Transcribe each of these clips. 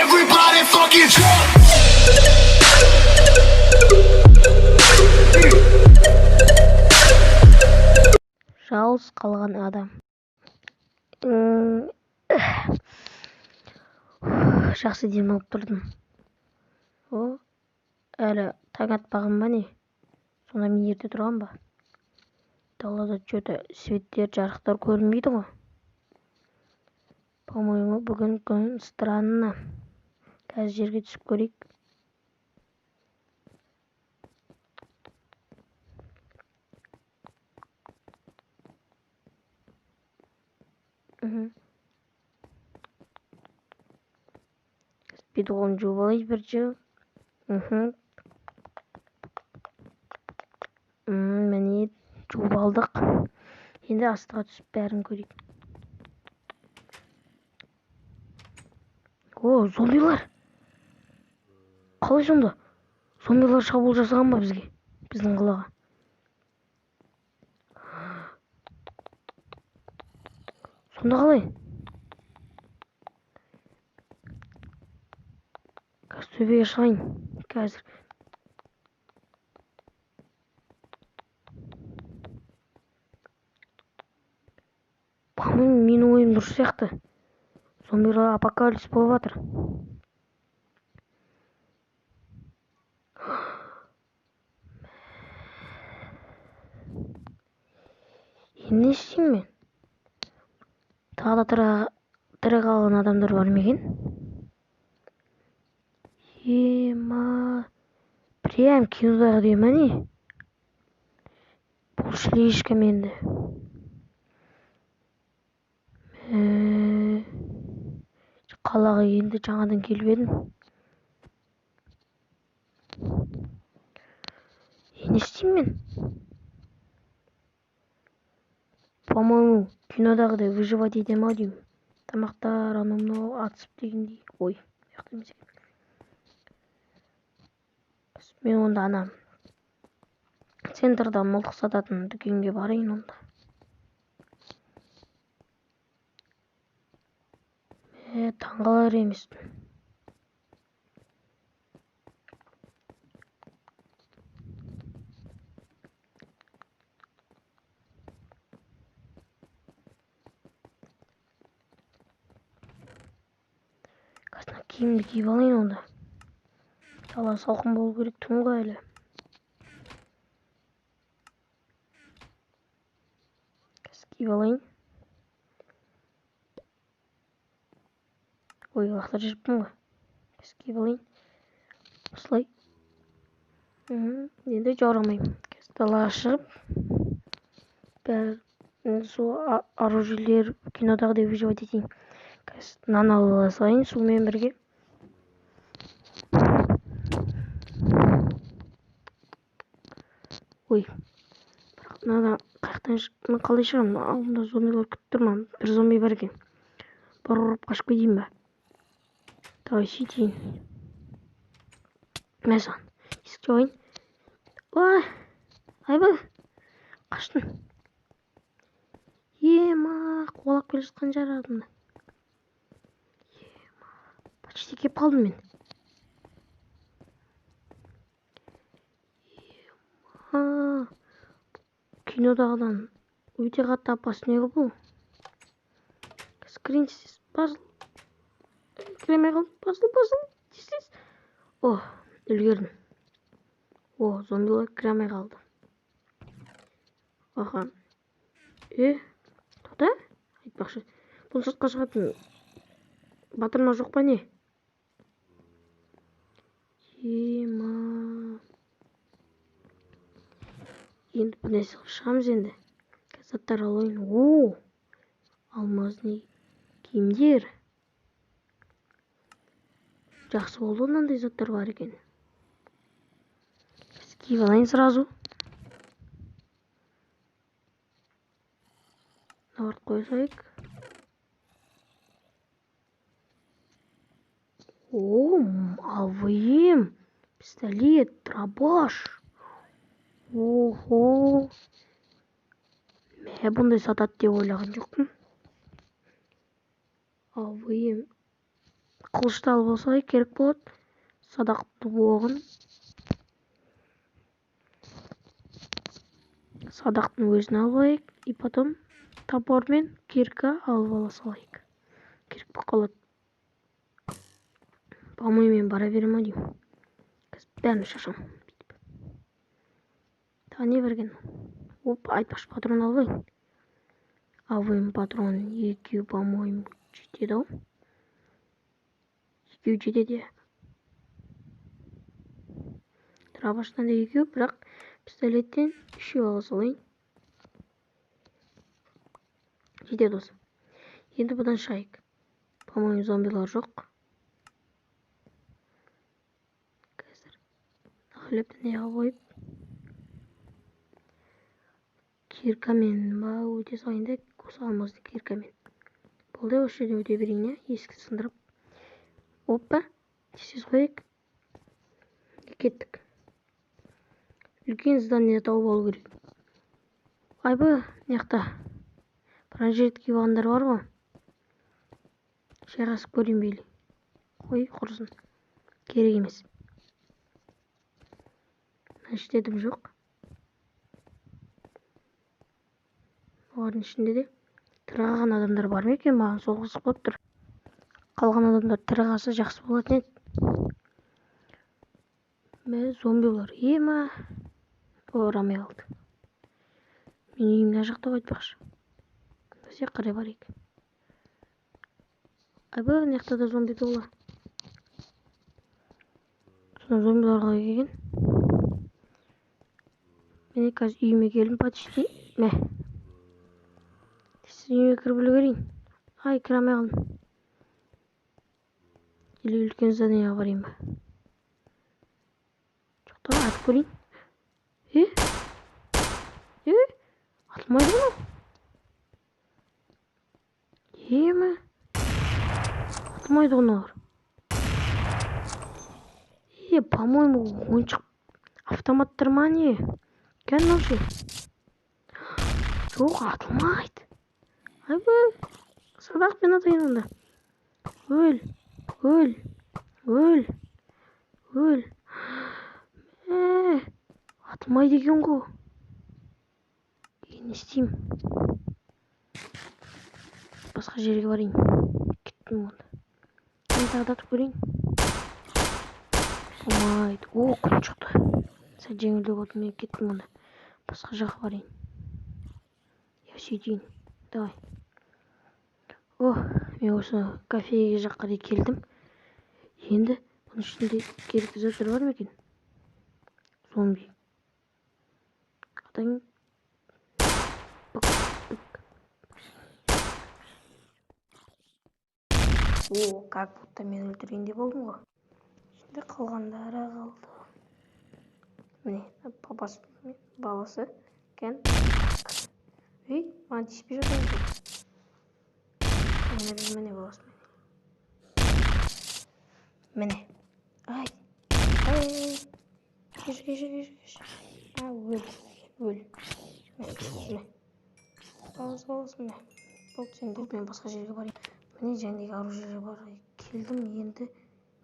Everybody fucking jump! Жалғыз қалған адам. Жақсы демалып тұрдым. О, әлі таң атпаған ба, не? Сонда мен ерте тұрған ба? Далада че-то светтер, жарықтар көрінбейді ғой. По-моему, бүгін күн странно. Қазір жерге түсіп көрейік. Бет қолын жуып алайын бірінші. Міне, жуып алдық. Енді астыға түсіп бәрін көрейік. О, зомбилар! Қалай сонда? Зомбилар шабуыл жасаған ба бізге? Біздің қалаға. Сонда қалай? Қазір төбеге шығайын. Қазір. По-моему, менің ойым дұрыс сияқты. Зомбилар, апокалипсис болып жатыр. Енді не істеймін мен? Тағы да тірі қалған адамдар бар ма екен? Ема, прям кинодағыдай ма, не? Бұл слишком енді. Қалаға енді жаңадан келіп едім. Не істеймін мен? По-моему, кинодағыдай выживать етемін ау деймін. Тамақтар, анау мынау атысып дегендей. Ой, ұяқта емес екен. Мен онда ана центрда мылтық сататын дүкенге барайын онда. Таңғалар емеспін. Қазір мына киімді киіп алайын онда. Дала салқын болу керек, түн ғой әлі. Қазір киіп алайын. Ой, лақтырып жіберіппін ғой. Қазір киіп алайын. Осылай. Енді жаурамаймын. Қазір далаға шығып, бәрі сол оружиелер кинодағыдай выживать етейін. Қазір нан алып ала салайын сумен бірге. Ой, бірақ мынада қаяқтан мен қалай шығамын? Алдымда зомбилар күтіп тұр ма? Бір зомби бар екен. Бір ұрып қашып кетейін ба? Давай сөйтейін. Мә саған. Есік жабайын. Ой, айбай, қаштым. Ема, қуалап келе жатқан жар алдымда. Ема, почти келіп қалдым мен. Ема, кинодағыдан өте қатты опасный ғой бұл. Скрин басыл. Кіре алмай қалдым. Басыл, басыл. Тез, тез. О, үлгердім. О, зомбилар кіре алмай қалды. Аха. Тоқта. Айтпақшы. Бұл сыртқа шығатын батырма жоқ па, не? Ема. Енді бір нәрсе қылып шығамыз енді. Қазір заттар алайын. О, алмазный киімдер. Жақсы болды, мынандай заттар бар екен. Қазір киіп алайын сразу. Мыналарды қоя салайық. О, АВМ, пистолет, дробаш. Охо. Мә, бұндай сатады деп ойлаған жоқпын. АВМ. Қылышты алып алсақ керек болады. Садақты оғын. Садақтың өзін алып алайық. И потом топор мен кирка алып ала салайық. Керек болып қалады. По-моему, мен бара беремін ау деймін. Қазір бәрін шашамын. Бүйтіп. Тағы не бар екен? Опа, айтпақшы, патрон алып алайын. АВМ патрон екеу, по-моему, жетеді ау. Екеу жетеді. Дробаштан да екеу, бірақ пистолеттен үшеу ала салайын. Жетеді осы. Енді бұдан шығайық. По-моему, зомбилар жоқ. Қазір хлебті неге қойып, киркамен ба өте салайын да, осы алмазды киркамен. Болды, осы жерден өте берейін, иә, есікті сындырып. Опа, тез қояйық. Кеттік. Үлкен здание тауып алу керек. Айбы, мына жақта бронежилет киіп алғандар бар ғой. Шайқасып көрейін бейлі. Қой, құрысын. Керек емес. Мына іште дым жоқ. Олардың ішінде де тірі қалған адамдар бар ма екен? Маған сол қызық болып тұр. Қалған адамдар тірі қалса жақсы болатын еді. Мә, зомбилар. Ема. Орамай қалды. Мен үйім мына жақта ғой айтпақшы. Бізге қарай барайық. Айбай, мына жақта да зомби толы. Сонда зомбилар қалай келген? Міне қазір үйіме келдім почти. Мә. Тез үйіме кіріп үлгерейін. Ай, кіре алмай қалдым. Или үлкен зданиеға барайын ба? Жоқ та, атып көрейін. Е? Е? Атылмайды мынау. Ема? Атылмайды ғой мыналар. Е, по-моему, ойыншық автоматтар ма не? Кән мынау ше? Жоқ, атылмайды. Айбай, садақпен атайын онда. Өл, өл, өл, өл. Мә, атылмайды екен ғой. Е, не істеймін? Басқа жерге барайын. Кеттім онда. Мен тағы да атып көрейін. Болмайды. О, күн шықты. Сәл жеңілдеу болды. Мен кеттім онда. Басқа жаққа барайын. Я сөйтейін. Давай. О, мен осы кафеге жаққа қарай келдім. Енді бұның ішінде керекті заттар бар ма екен? Зомби. Атайын. Пык, пык. О, как будто мен өлтіргендей болдым ғой. Енді қалғандары қалды. Міне, папасы мен баласы екен. Ей, маған тиіспей жатыр екен. Міне, міне баласы. Міне. Ай, ай, ай. Кешір, кешір, кешір, кешір. А, өл, өл. Міне, міне. Баласы, баласы, міне. Болды, сендер, мен басқа жерге барайын. Міне, жәндегі оружие бар. Келдім, енді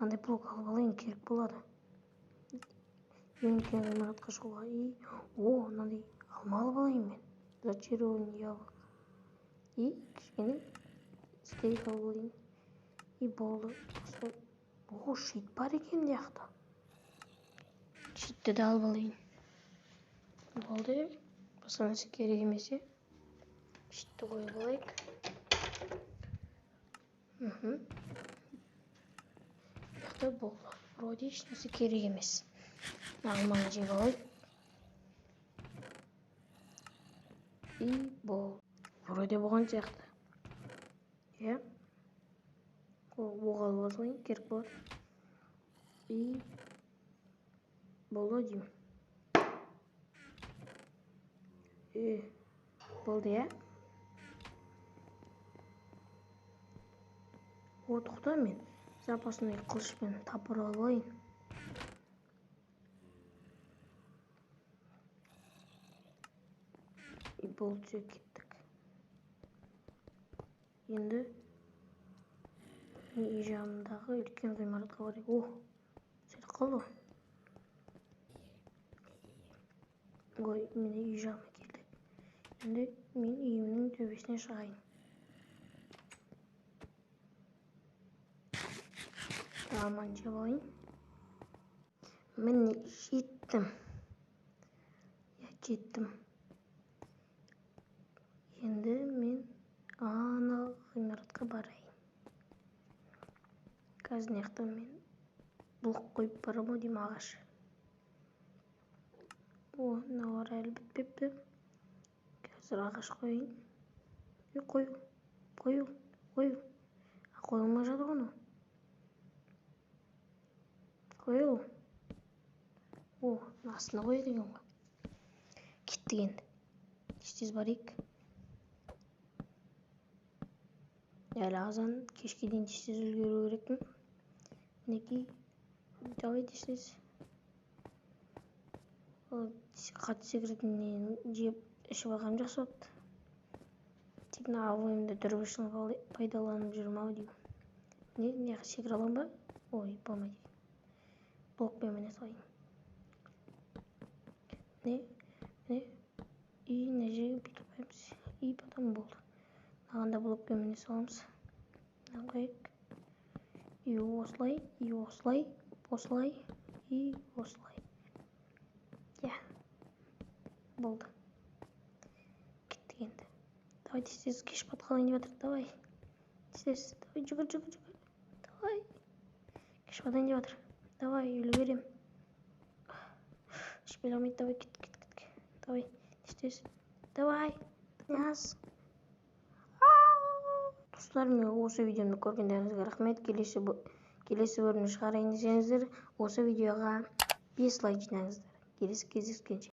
мынандай блок алып алайын, керек болады. Ең үлкен ғимаратқа шығуға. И, о, мынандай алма алып алайын мен. Зачарованный яблок. И кішкене стейк алып алайын. И болды. О, щит бар екен мына жақта. Щитті де алып алайын. Болды. Басқа нәрсе керек емес, е. Щитті қойып алайық. Мына жақта болды. Вроде ешнәрсе керек емес. Алманы жеп алайық. И болды. Вроде болған сияқты. Иә. Оқ алып алайын, керек болады. И болды деймін. Е, болды, иә? О, тоқта, мен запасной қылышпен топор алып алайын. И болды, все, кеттік. Енді Мен үй жағындағы үлкен ғимаратқа барайық. О, сөйтіп қалды ғой. Ой, міне үй жағыма келдік. Енді мен үйімнің төбесіне шығайын. Алманы жеп алайын. Міне жеттім. Я жеттім. Енді мен ана ғимаратқа барайын. Қазір мына жақта мен блок қойып барамын ау деймін, ағаш. О, мыналар әлі бітпепті. Қазір ағаш қояйын. Қою, қою, қою. Қойылмай жатыр ғой мынау. Қою. О, астына қояды екен ғой. Кеттік енді. Тез барайық. Әлі азан, кешке дейін тез үлгеру керекпін. Мінекей, давай тез. Қатты секіретіннен жеп ішіп алғаным жақсы болыпты. Тек мына абыройымды дүрбішін пайдаланып жүрмін ау деймін. Не, мына жаққа секіре аламын ба? Ой, болмайды екен. Блокпен міне салайын. Міне, міне. И мына жерге бүйтіп қоямыз. И потом болды. Мынаған да блокпен міне саламыз. Мынаны қояйық. И осылай, и осылай, осылай, и осылай. Иә. Болды. Кеттік енді. Давай тез-тез, кеш батып қалайын деп жатыр. Давай. Тез-тез. Давай жүгір, жүгір, жүгір. Давай. Кеш батайын деп жатыр. Давай, үлгерем. Ішпей алмайды. Давай, кет, кет, кет. Давай, тез-тез. Давай. Наз. Достар, мен осы видеоны көргендеріңізге рахмет. Келесі бөлімді шығарайын десеңіздер, осы видеоға 5 лайк жинаңыздар. Келесі кездескенше.